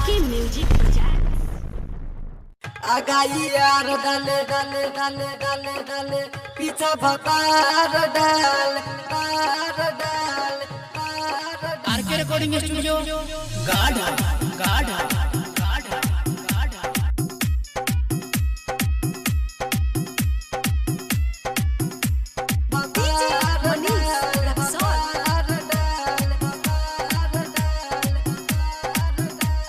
आर के म्यूजिक बजाए। अगाई यार डाले डाले डाले डाले डाले पीछा भतार डाल तार डाल तार डाल। आर के रिकॉर्डिंग स्टूडियो गाढ़ा गाढ़ा गाढ़ा गाढ़ा। भतार मनीष डाल, रक्सौल। भतार डाल, भतार डाल, भतार डाल।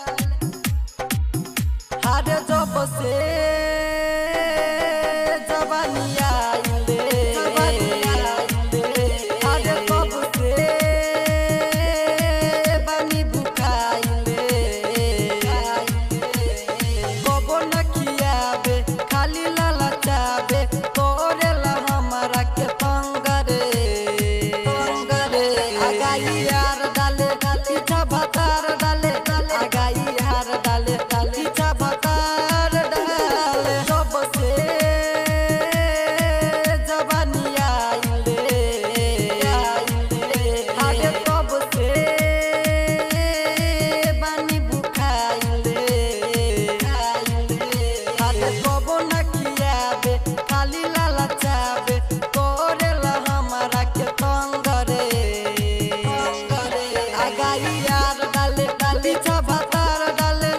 हारे जब से जवानी आइले, हारे कब से बानी भुखाइले, कबो न खियाबे खाली ललचाबे, करेला हमारा के तंग रे, तंग रे। अगाई यार डाले पीछा भतार डाले, अगाई यार डाले पीछा भतार डाले। जब से जवानी आइले, हारे तब से बानी भुखाइले, हारे कबो न खियाबे खाली ललचाबे, करेला हमारा के तंग रे, अगाई यार डाले पीछा भतार डाले,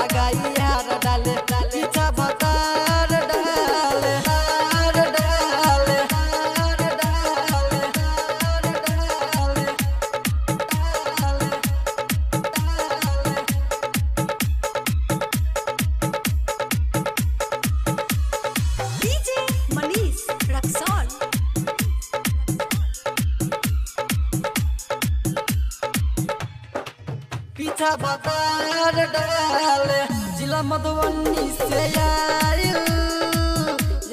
अगाई यार डाले पीछा भतार डाले, तार डाले, तार डाले, तार डाले, डाले, डाले। डीजे मनीष रक्सौल। पीछा भतार डाले जिला मधुबनी से आइल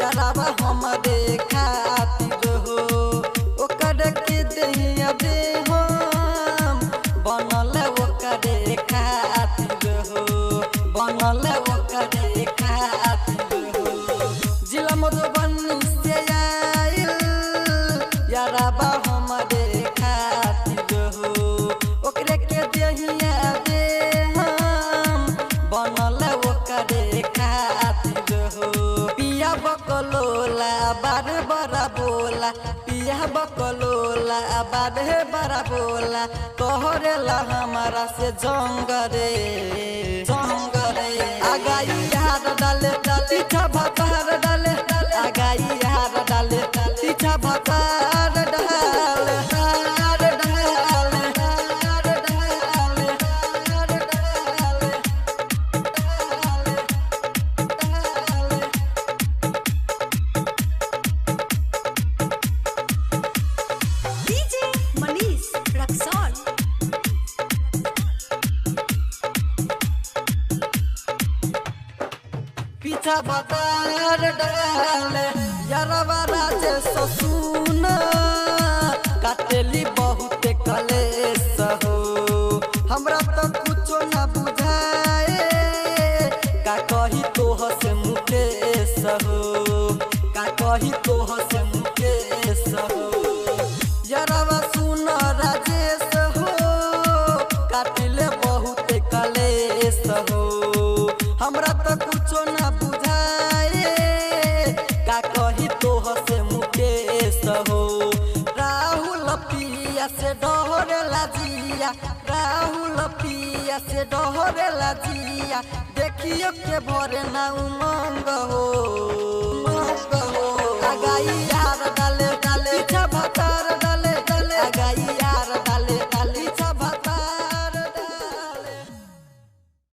याराबा हमरे खातिर हो, ओकर के दहिया दे हम बनल ओकरे खातिर हो, बनल ओकरे खातिर हो। जिला मधुबनी से आइल याराबा हमरे खातिर हो, ओकरे के दहिया दे हम बनल ओकरे खातिर हो। पिया बकलोला बार बड़ा बोला, पिया बकलोला बार बड़ा बोला, तोहरेला हमारा से जंग रे, जंग रे। अगाई यार डाले पीछा भतार डाले, अगाई यार डाले पीछा भतार डाले, तार डाले, तार डाले, तार डाले, डाले, डाले। डीजे मनीष रक्सौल। पीछा भतार डाले यारवा राजेश सुन, काटेली बहुत कलेश हो, हमरा तो कुछो न बुझाए, का कही तोह से मुकेश हो, का कही तोह से मुकेश हो। यारवा सुन राजेश हो, काटिले बहुत कलेश हो, हमरा तो कुछो न बुझाए, का कही तोह से मुकेश हो। राहुल पिया से डहरेला जिया, राहुल पिया से डहरेला जिया, देखियो के भरे ना उमंग हो,